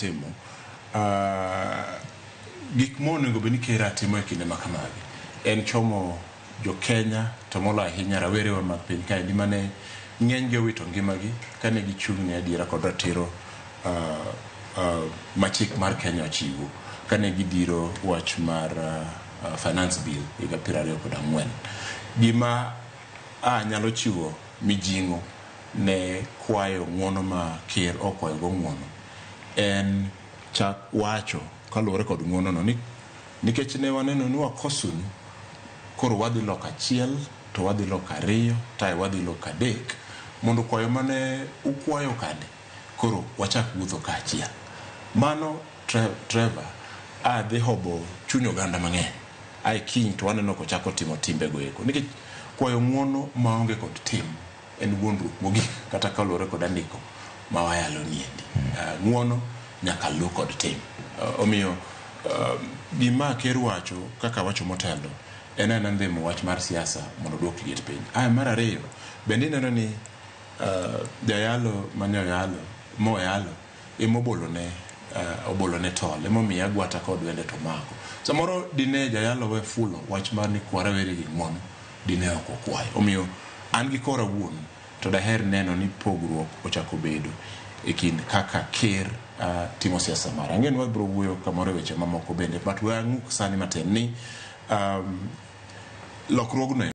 timo gik monego bed ni ker atimo e kinde ma kamagi en chomo jo Kenya to moloyo ahinya rawerewa mag piny kaendi mane ng'eny gi owito ngimagi kane gichung' ne adiera kod ratiro ma chik mar Kenya ochiwo kane gidhiro wach mar finance bill higa 24. Gima a nyalo chiwo mijing'o ne kwayo ng'uono ma ker okwayogo ng'uono en chak wacho kaluwore kod ng'uono no ni nikech ne waneno ni wakosonu, koro wadhi loko achiel to wadhi loko ariyo tae wadhi loko adek mondo kwayo mane ukwayo kande koro wachak wuotho kaachiel. Mano Trevor a dhi hobo chuny oganda mang'eny. Ae kiny to waneno kochako timo timbego eko nikech kwayo ng'uono maonge kod tim en wuondruok mogik kata kaluwore kod andiko ma wayalo niendi. Ng'uono nyaka luw kod tim. Omiyo gima ker wacho kaka wacho motelo en aena ndhimo wach mar siasa mondo oduok liet piny. Ae mar ariyo bende ineno ni jayalo mane oyalo moyalo emobolone obolone tol emomiyo agwata kod wende to mako. Samoro dine jayalo we fulo wach mar ni kwa rawere gi ng'uono dine ok okwayo. Omiyo an gi kora wuon to daher neno ni pogruok ochako bedo e kind kaka ker timo siasa mare. Ang'e ni wabiro wuoyo kamoro e weche mamoko bende but we ang'uk sani matin ni lokruogno.